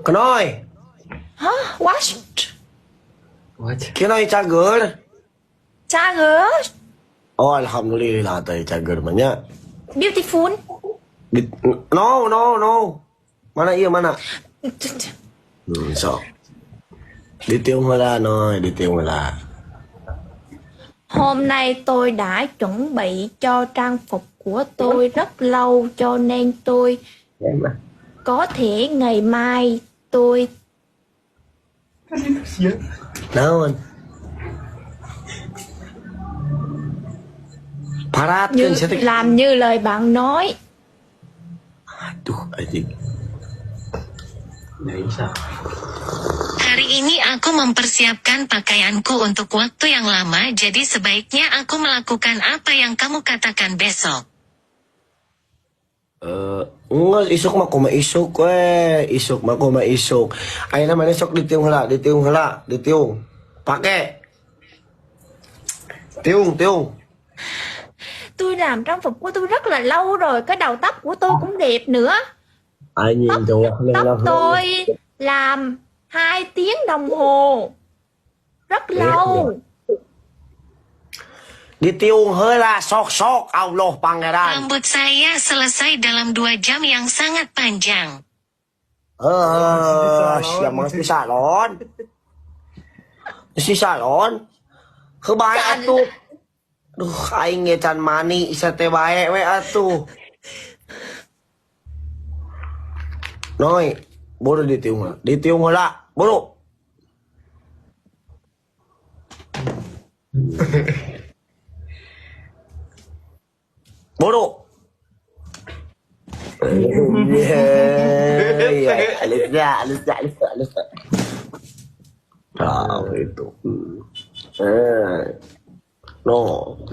Kenoy. Hả? What? What? Kenoy cager. Cager. Oh, alhamdulillah teh cager mah nya. Beautiful. No, no, no. Mana iya mana? So. Ditiung heula, Noy, ditiung heula. Hôm nay tôi đã chuẩn bị cho trang phục của tôi rất lâu, cho nên tôi có thể ngày mai tôi Naon? Paratkeun như sia teh. làm như lời bạn nói. Aduh, anjing. Nggak bisa. Hari ini aku mempersiapkan pakaianku untuk waktu yang lama, jadi sebaiknya aku melakukan apa yang kamu katakan besok. Eh, enggak, isuk mah kumaha isuk we, isuk mah kumaha isuk. Ayeuna maneh sok ditiung heula, ditiung heula, ditiung. Pake. Tiung, tiung. Tôi làm trang phục của tôi rất là lâu rồi, cái đầu tóc của tôi cũng đẹp nữa. Anjing Tóc tuh tóc tôi làm 2 tiếng đồng hồ. Rất lâu. Ditiung heula sok-sok Allah pangeran. Rambut saya selesai dalam 2 jam yang sangat panjang. Eh, siapa mah di salon? Di salon. Kebae atuh. Duh, aing ge can mani isa teh bae we atuh. Noy, buru ditiung heula. Ditiung heula, buru. Buru. Iya, alisnya, alisnya, alisnya, alisnya. Tahu itu. Eh. No,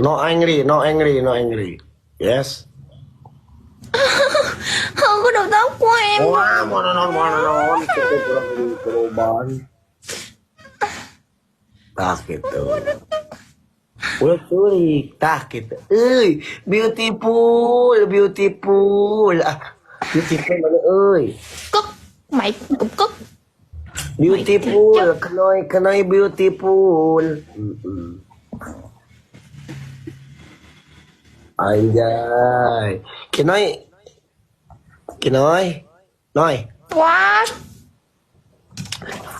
no angry, no angry, no angry. Yes. Không có đầu tóc của em. Wah, mau non, mau non, gitu kurang perubahan. Tah gitu. Ulah curik, tah gitu. Euy, beautiful, beautiful. Ah, beautiful mana euy? Cất. Mày cũng cất. Beautiful, kenoy, kenoy beautiful. Anjay. Kenoy. Kenoy. Noy. What?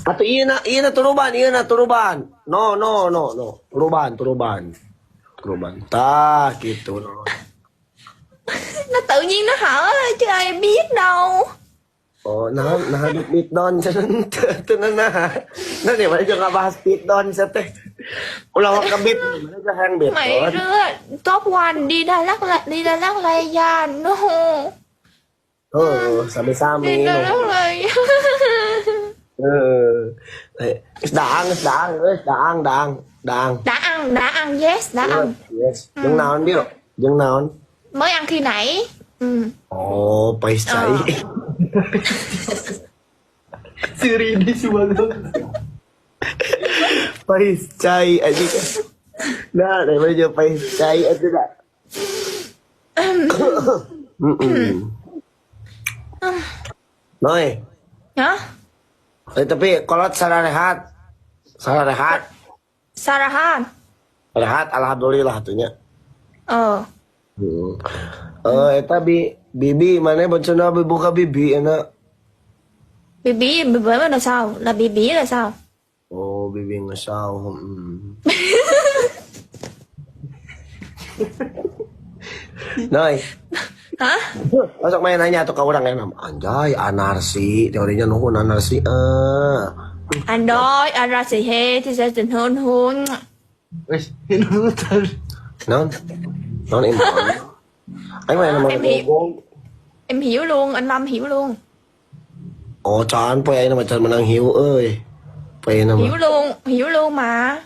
Atau iya na turuban, iya na turuban. No, no, no, no. Turuban, turuban. Turuban. Tah, gitu. No. Nó tự nhiên nó hở thôi chứ ai biết đâu. Oh, nah, nah, beat down sa itu na nah. Nah, di mana juga bahas beat down sa teh. Ulah wak ka beat, mana juga hayang beat Mày down. rứa top one đi Đà Lạt là đi Đà Lạt là ya no. Oh, sami-sami. Đi Đà No. Lạt là Eh, daang, daang, eh, daang, daang, daang. đã ăn, đã ăn, yes, đã ăn. Yes. Jeung naon bieu? Jeung naon? Mới ăn khi nãy. Ừ. Oh, pais cai. Ờ. Si Rini sebagai. Pais cai anjing. Nah, dari mana pais cai atuh dah. Noy, Hả? eh, tapi kolot sarehat. Sarehat. Sarahan. Rehat alhamdulillah atunya. Ờ. Eh, eta bi bibi mana boncona buka bibi enak. Bị bí bị bí là sao? Là bị bí là sao? Oh, bibi ngesau. Noy, Hả? masuk main nanya tuh ke orang ya, anjay, anarsi, teorinya nuhun anarsi. Eh. Anh đói, anh ra xì hê thì sẽ tình hôn hôn. Wes, ini nonton. Non, non em. Aing mah Em hiểu. ngomong. Em hiểu luôn, anh Lâm hiểu luôn. Oh, can poe aing mah can menang hiu euy. Poe aing Hiểu mah. luôn, hiểu luôn mà.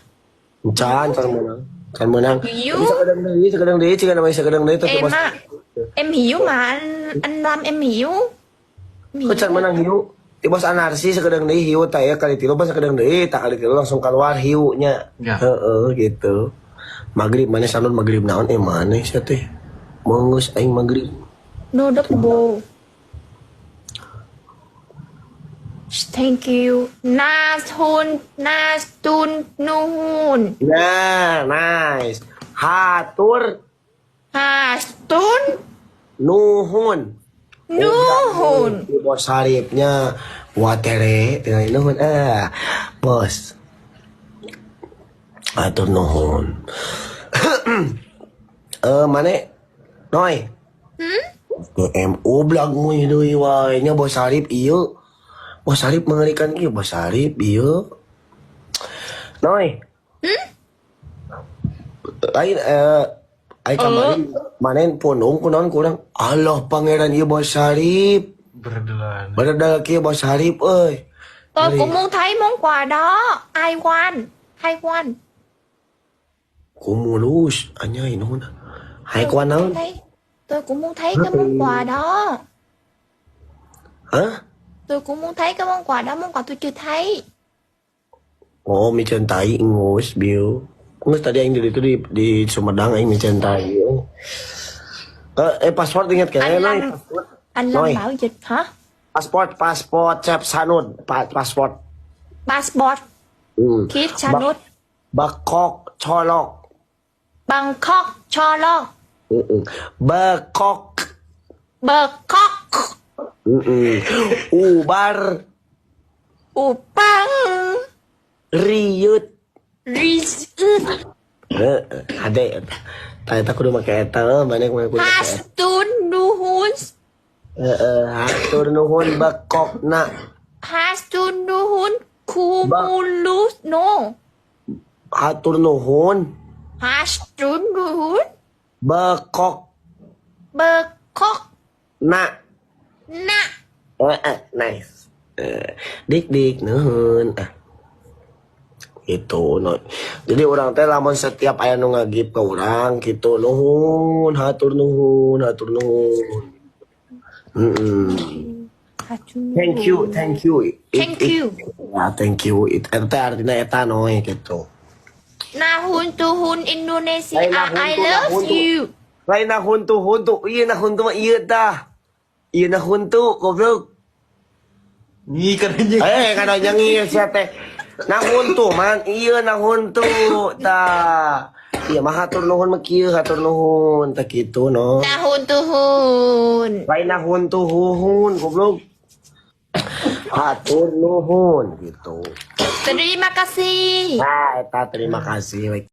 Can can menang. Can menang. Hiu. Tapi sakedeung deui, ciga namanya sakedeung deui tapi Em bos. á, em hiểu mà anh anh Lâm em hiểu. Em Kok can hiểu. menang hiu? Ti bos anarsi sakedeung deui hiu tah ya kali tilu bos sakedeung deui, tah kali tilu langsung keluar hiu nya. Ya. Heeh gitu. Maghrib mana sanun maghrib naon eh mana sia teh. Mengus aing maghrib. No double. Thank you. Nastun Nastun Nuhun. Nah, nice. Hatur Hastun nuhun. Nuhun. Bos Saripnya watere tinggal nuhun eh bos. Hatur nuhun. Eh mana? Noy. Hmm? MU blag nguy deui wae nya Bos Sarip ieu. Bos Sarip mengerikan kieu Bos Sarip ieu. Noy. Hmm? Lain ai kamari manen pundung kunaon kurang. Allah pangeran ieu Bos Sarip. Berdelan. Beredal kieu Bos Sarip euy. Tôi cũng muốn thấy món quà đó. I want. I want. Kumulus anyai nuhun. Hai kuan naon? Thấy. Tôi cũng muốn thấy cái món quà đó. Hah? Tôi cũng muốn thấy cái món quà đó, món quà tôi chưa thấy. Oh, miceun tai ingus bieu. Geus tadi aing di itu di Sumedang aing miceun tai. Eh, paspor ingat kan? Anh Noi. Lâm, anh Lâm Nói. Bảo Dịch hả? Paspor, paspor Cep Sanud, paspor. Passport Kit Chanut Bakok Colok. Bangkok Cholok Bekok. Bangkok Ubar Upang Riut. Rizut Ade. Tah eta kudu make eta, mana kudu make eta. Hastun Nuhun Heeh, hatur nuhun bekokna. Hastun Nuhun Kumulus No Hatur nuhun Hastun Nuhun bekok Bangkok na. Na Nice. Dik dik nuhun. Ah. Gitu no. Jadi orang teh lamun setiap aya nu ngagip ke urang gitu nuhun, hatur nuhun, hatur nuhun. Hatur Thank you, thank you. Thank you. Ya, thank you. It, eta artinya eta noy gitu. Nahun Tuhun Indonesia Lain nahun I tu, love nahun tu. you. Lain nahun tu huntu, ieu nahun tu mah ieu tah. Ieu nahun tu goblok. Nih katanya. Eh, kada nyanyi sia teh. Nahun tu man, ieu nahun tu tah. Ieu mah hatur nuhun mah kieu hatur nuhun tah kitu no. Nahun Tuhun. Lain nahun tu huhun goblok. Hatur nuhun gitu. Terima kasih. Nah, eta terima kasih.